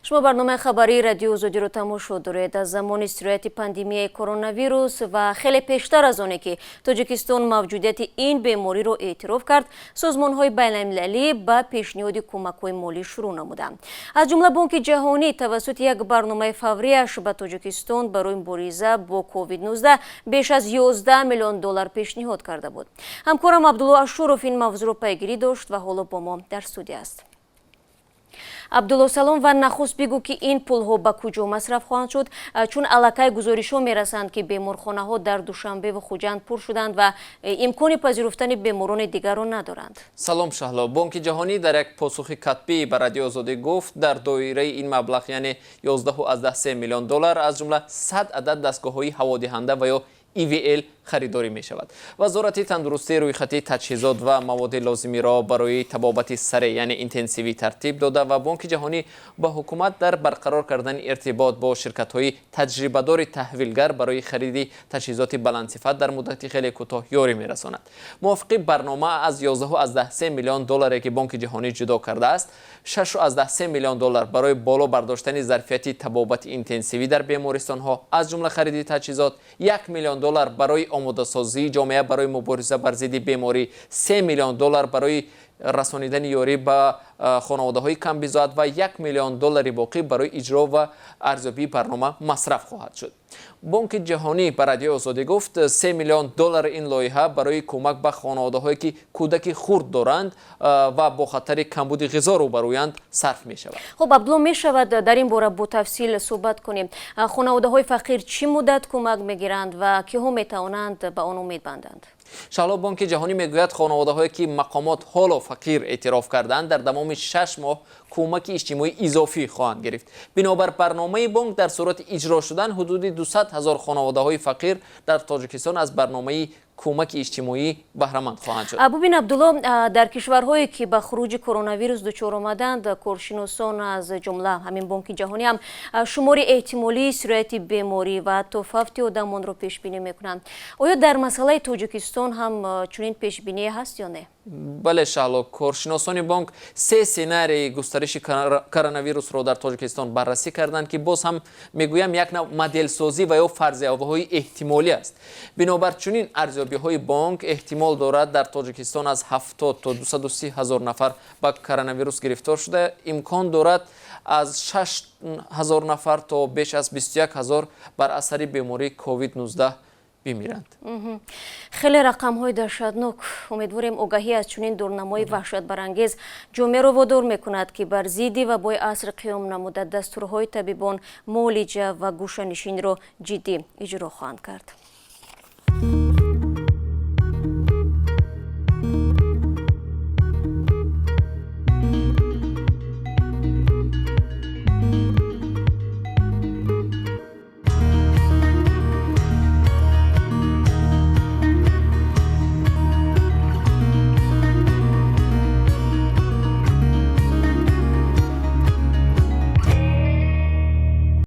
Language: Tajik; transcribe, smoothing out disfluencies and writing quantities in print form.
Шумо барномаи хабарии Радиои Озодиро тамошо доред. Аз замони сирояти пандемияи коронавирус ва хеле пештар аз оне ки Тоҷикистон мавҷудияти ин бемориро эътироф кард, созмонҳои байналмилалӣ ба пешниҳоди кӯмакҳои молӣ шурӯъ намуданд. Аз ҷумла Бонки Ҷаҳонӣ тавассути як барномаи фаврияш ба Тоҷикистон барои мубориза бо COVID-19 беш аз 11 миллион доллар пешниҳод карда буд. Ҳамкорам Абдулло Ашуров ин мавзӯъро пайгирӣ дошт ва ҳоло бо мо дар студия аст. Абдулло, салом, ва нахуст бигӯ, ки ин пулҳо ба куҷо масраф хоҳанд шуд, чун аллакай гузоришҳо мерасанд, ки беморхонаҳо дар Душанбе ва Хуҷанд пур шуданд ва имкони пазируфтани беморони дигарро надоранд. Салом, Шаҳло. Бонки Ҷаҳонӣ дар як посухи катбӣ ба Радиои Озодӣ гуфт, дар доираи ин маблағ, яъне 11,3 миллион доллар, аз ҷумла 100 адад дастгоҳҳои ҳаводиҳанда ва ё ИВЛ харидорӣ мешавад. Вазорати тандурустӣ рӯйхати таҷҳизот ва маводи лозимиро барои табобати сареъ, яъне интенсивӣ, тартиб дода ва Бонки Ҷаҳонӣ ба ҳукумат дар барқарор кардани иртибот бо ширкатҳои таҷрибадори таҳвилгар барои хариди таҷҳизоти баландсифат дар муддати хеле кӯтоҳ ёрӣ мерасонад. Мувофиқи барнома, аз 11,3 миллион долларе, ки Бонки Ҷаҳонӣ ҷудо кардааст, 6,3 миллион доллар барои боло бардоштани зарфияти табобати интенсивӣ дар бемористонҳо, аз ҷумла хариди таҷҳизот, 1 миллион доллар барои омодасозии ҷомеа барои мубориза бар зидди беморӣ, 3 миллион доллар барои расонидани ёрӣ ба хонаводаҳои камбизоат ва 1 миллион доллари боқӣ барои иҷро ва арзёбии барнома масраф хоҳад шуд. Бонки Ҷаҳонӣ ба Радиои Озодӣ гуфт, 3 миллион доллари ин лоиҳа барои кӯмак ба хонаводаҳое, ки кӯдаки хурд доранд ва бо хатари камбуди ғизо рӯбарӯянд, сарф мешавад. Хуб, Абдулло, мешавад дар ин бора бо тафсил суҳбат кунем? Хонаводаҳои фақир чӣ муддат кӯмак мегиранд ва киҳо метавонанд ба он умед банданд? Шаҳло, Бонки Ҷаҳонӣ мегӯяд, хонаводаҳое, ки мақомот ҳоло фақир эътироф карданд, дар давоми 6 моҳ кӯмаки иҷтимоии изофӣ хоҳанд гирифт. Бинобар барномаи бонк, дар сурати иҷро шудан, ҳудуди 200 ҳазор хонаводаҳои фақир дар Тоҷикистон аз барномаи кӯмаки иҷтимоӣ баҳраманд хоҳанд шуд. Бубин, Абдулло, дар кишварҳое, ки ба хуруҷи коронавирус дучор омаданд, коршиносон, аз ҷумла ҳамин Бонки Ҷаҳонӣ ҳам, шумори эҳтимолии сирояти беморӣ ва ҳатто фавти одамонро пешбинӣ мекунанд. Оё дар масъалаи Тоҷикистон ҳам чунин пешбиние ҳаст ё не? Бале, Шаҳло, коршиносони бонк се сценарии густариши коронавирусро дар Тоҷикистон баррасӣ карданд, ки боз ҳам мегӯям, як нав моделсозӣ ва ё фарзияҳои эҳтимолӣ аст. Бинобар чунин арзёбиҳои бонк, эҳтимол дорад, дар Тоҷикистон аз 70 то 230 ҳазор нафар ба коронавирус гирифтор шуда, имкон дорад, аз 6 ҳазор нафар то беш аз 21 ҳазор бар асари бемории COVID-19 бимиранд. Хеле рақамҳои даҳшатнок. Умедворем, огаҳӣ аз чунин дурнамои ваҳшатбарангез ҷомеаро водор мекунад, ки бар зидди вабои аср қиём намуда, дастурҳои табибон, муолиҷа ва гӯшанишинро ҷиддӣ иҷро хоҳанд кард.